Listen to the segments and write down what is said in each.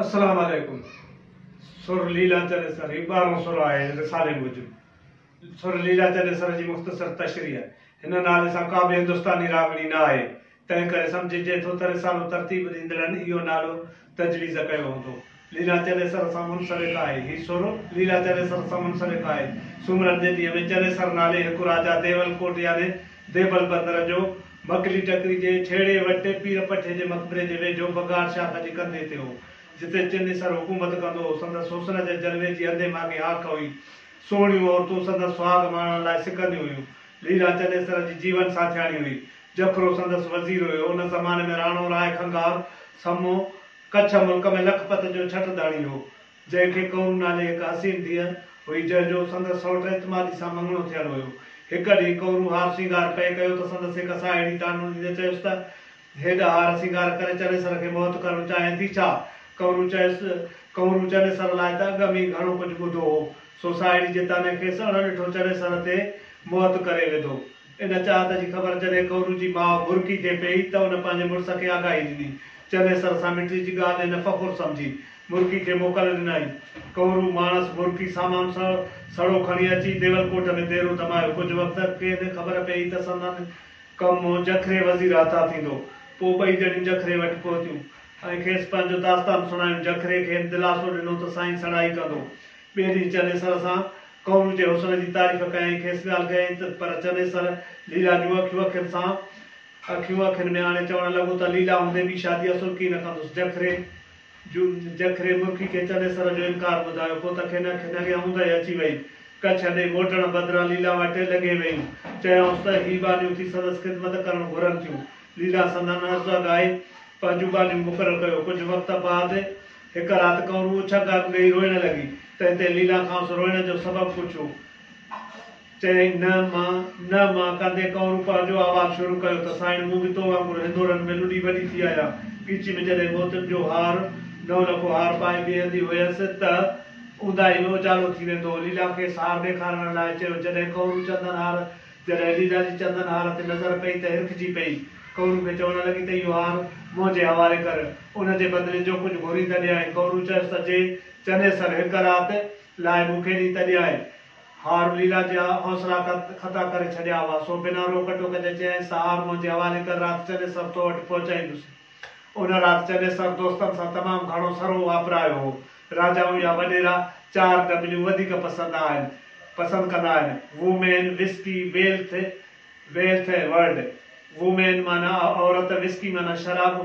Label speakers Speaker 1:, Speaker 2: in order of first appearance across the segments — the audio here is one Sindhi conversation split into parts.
Speaker 1: السلام عليڪم سر ليلا چنيسر هي ٻارهون سر آهي رسالي موجب سر ليلا چنيسر جي مختصر تشريح هن نالي سان ڪا به هندستاني راڳڻي نه آهي تنهن ڪري سمجهجي ٿو ته رسالو ترتيب ڏيندڙن اهو نالو تجويز ڪيو هوندو. ليلا چنيسر سان منسلڪ آهي. هي سر ليلا چنيسر سان منسلڪ آهي. سومرن جي ڏينهن ۾ چنيسر نالي هڪ راجا ديول ڪوٽ يعني ديبل بندر جو مڪلي ٽڪري جي ڇيڙي وٽ پير پٺي جي مقبري جي ويجهو بگهاڙ شاخ جي ڪنڌي تي هو، جتي چنيسر حڪومت ڪندو هو. سندس حسن جي جلوي جي انڌي ماڳي هاڪ هئي. سهڻيون عورتون سندس سهاڳ ماڻڻ لاء سڪنديون هيون. ليلا چنيسر جي جيون ساٿياڻي هئي. جکرو سندس وزير هيو. ان زماني ۾ راڻو راء کنگهار سمو ڪڇ ملڪ ۾ لکپت جو ڇٽ ڌڻي هو، جنهن کي ڪنورو نالي هڪ حسين ڌيء هئي، جنهن جو سندس سئوٽ اعتمادي سان مڱڻو ٿيل هيو. هڪ ڏينهن ڪنورو هار سينگار پئي ڪيو ته سندس هڪ ساهيڙي طعنو ڏيندي چيس ته، هيڏا هار سينگار ڪري چنيسر کي موهت ڪرڻ چاهين ٿي ڇا؟ ڪنورو چيس، ڪنورو چنيسر لاء ته اڳ ۾ ئي گهڻو ڪجهه ٻڌو هو، سو ساهيڙي جي طعني کيس اڻ ڏٺو چنيسر تي موهت ڪري وڌو. ان چاهت جي خبر جڏهن ڪنورو جي ماء مرڪي کي پيئي ته ان پنهنجي مڙس کي آگاهي ڏني. چنيسر سان مٽي جي ڳالهه هن فخر سمجهي، مرڪي کي موڪل ڏنائين. ڪنورو ماڻس مرڪي سامان سڙو کڻي اچي ديول ڪوٽ ۾ ديرو دمايو. ڪجهه وقت کين خبر پيئي ته سندن ڪم جکري وزير هٿان ٿيندو. پوء ٻئي ڄڻيون جکري وٽ پهتيون ۽ کيس پنهنجو داستان سڻايون. جکري کين دلاسو ڏنو ته سائين سڙائي ڪندو. ٻئي ڏينهن چنيسر سان ڪنورو جي حسن جي تعريف ڪيائين. کيس ڳالهه ڪيائين ته پر چنيسر ليلا جون اکيون اکين سان اکيون اکين ۾ آڻي چوڻ لڳو ته ليلا هوندي ٻي شادي اصل ڪين ڪندس. جکري جکري مرڪي کي چنيسر جو انڪار ٻڌايو. پوء ته کين اکين اڳيان اوندهه اچي وئي. ڪڇ ڏي موٽڻ بدران ليلا وٽ لنگهي ويون. چيائونس ته هي ٻانهيون ٿي سندس خدمت ڪرڻ گهرن ٿيون. ليلا سندن عرض اگهائي پنهنجون ٻانهيون مقرر ڪيو. ڪجهه وقت بعد هڪ رات ڪنورو اڇنگارون ڏيئي روئڻ لڳي. تنهن تي ليلا کانئس روئڻ جو سبب پڇيو. چيائين، نه مان، نه مان ڪندي ڪنورو پنهنجو آواز شروع ڪيو ته سائڻ مون به تو وانگر هندورن ۾ لڏي وڏي ٿي آهيان. ڳچي ۾ جڏهن موتين جو هار، نو لکو هار پائي بيهندي هيس ته اونداهي ۾ اجالو ٿي ويندو هو. ليلا کيس هار ڏيکارڻ لاء چيو. جڏهن ڪنورو چندن هار جڏهن ليلا جي چندن هار تي نظر پئي ته هرکجي پئي. ڪنورو کي چوڻ لڳي ته اهو هار منهنجي حوالي ڪر. ان جي بدلي جو ڪجهه گهرين ته ڏيانء. ڪنورو چيس ته جي چنيسر هڪ رات لاء مون کي ڏين ته ڏيانء. هار ليلا جا حوصلا خطا ڪري ڇڏيا هئا، سو بنا روڪ ٽوڪ جي چيائينس ته هار منهنجي حوالي ڪر، رات چنيسر تو وٽ پهچائيندس. ان رات چنيسر دوستن سان تمام گهڻو سرهو واپرايو هو. راجائون يا وڏيرا چار ڊبليون وڌيڪ پسند آهن پسند ڪندا آهن، women, whisky, wealth, wealth ۽ world. Women معنيٰ عورت، وسڪي معنيٰ شراب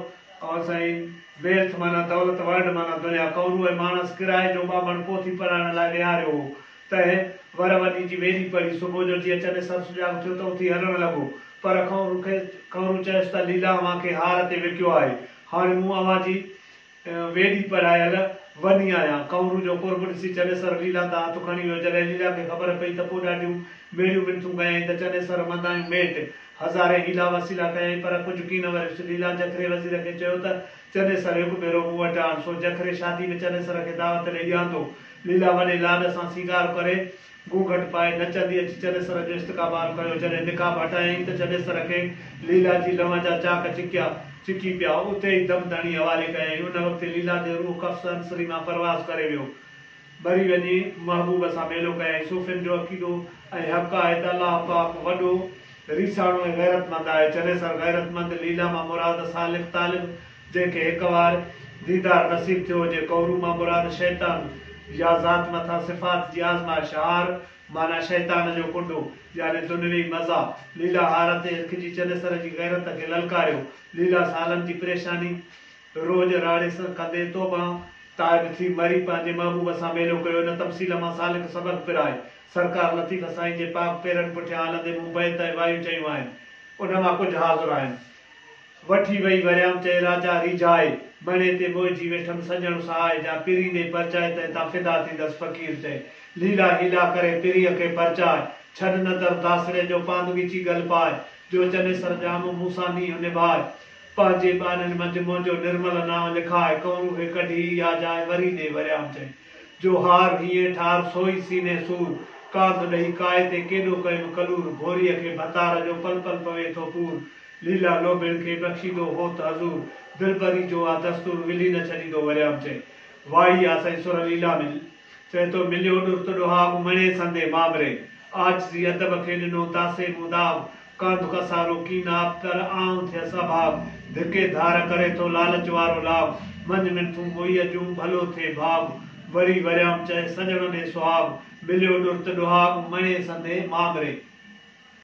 Speaker 1: ۽ سائين ويلٿ معنيٰ دولت، ورلڊ معنيٰ دنيا. ڪنورو ۽ ماڻس ڪرائي جو ٻانڀڻ پوٿي پڙهائڻ لاء ويهاريو هو. تنهن ور وڏي جي ويڏي پڙهي. صبح جو جيئن چنيسر سجاڳ ٿيو ته اٿي هلڻ لڳو. پر ڪنورو کي ڪنورو چيس ته ليلا اوهان کي هار تي وڪيو آهي. هاڻي مون اوهان جي ويڏي پڙهايل وني آهيان. ڪنورو جو قرب ڏسي چنيسر ليلا تان هٿ کڻي ويو. جڏهن ليلا کي خبر پئي ته پوء ڏاڍيون ميڙيون منٿون ڪيائين ته چنيسر مندايون ميٽ. هزارين حيلا وسيلا ڪيائين پر ڪجهه ڪين وريس. ليلا جکري وزير کي چيو ته چنيسر هڪ ڀيرو مون وٽ آڻ. سو جکري شادي ۾ چنيسر کي دعوت ڏئي آندو. ليلا وڏي لاڏ سان سينگار ڪري گهونگهٽ پائي نچندي اچي چنيسر جو استقبال ڪيو. جڏهن نقاب هٽايائين ته چنيسر کي ليلا جي لونء جا چاڪ چڪيا چڪي پيا. اتي ئي دم ڌڻي حوالي ڪيائين. ان وقت ليلا جو روح قفس عنصري مان پرواز ڪري ويو. مري وڃي محبوب سان ميلو ڪيائين. صوفين جو عقيدو ۽ حق آهي ته الله پاڪ وڏو ريساڻو ۽ غيرتمند آهي. چنيسر غيرتمند ليلا مان مراد سالڪ طالب جنهن کي هڪ وار ديدار نصيب ٿيو هجي. ڪنورو مان مراد شيطان يا ذات مٿان صفات جي آزمائش، هار معنيٰ شيطان جو ڪنڊو يعني دنوي مزا. ليلا هار تي هرکجي چنيسر جي غيرت کي للڪاريو. ليلا سالن جي پريشاني روڄ راڙي سان ڪندي توبهان تائب ٿي مري پنهنجي محبوب سان ميلو ڪيو. ان تمثيل مان سالڪ سبق پرائي. سرڪار لطيف سائين جي پاڪ پيرن پٺيان هلندي مون بيت ۽ وايون چيون آهن. ان مان ڪجهه حاضر آهن. وٺي وئي وريام چئي راجا ريجهائي، مڻي تي موهجي ويٺم سڄڻ سهائي، جا پرين ڏي پرچائي تنهن تان فدا ٿيندس فقير چئي، ليلا حيلا ڪري پرينء کي پرچاء، ڇڏ نه در داسڙي جو پاند ڳچي ڳل پاء، جو چنيسر ڄام مون سان نينهن نڀاء، پنهنجي ٻانهن منجهه منهنجو نرمل نانء لکاء، ڪنورو کي ڪڍي اها جاء وري ڏي وريام چئي، جو هار هينئين ٺار سوئي سيني سور، ڪانڌ ڏئي ڪائي تي ڪيڏو ڪيم ڪلور، ڀوريء کي ڀتار جو پل پل پوي ٿو پور. ليلا لوڀين کي بخشيندو هوت حضور، دلبري جو آ دستور ولي نه ڇڏيندو وريام چئي. وائي آ سائين سر ليلا ۾ چئي ٿو مليو ڏرت ڏهاڳ مڻي سندي مامري، عاجزي ادب کي ڏنو تاسي مون داغ، ڪانڌ ڪسارو ڪينا پر آئون ٿيس اڀاڳ، ڌڪي ڌار ڪري ٿو لالچ وارو لاڳ، مڃ منٿون موئيء جون ڀلو ٿئي ڀاڳ، وري وريام چئي سڄڻ ڏي سهاڳ، مليو ڏرت ڏهاڳ مڻي سندي مامري.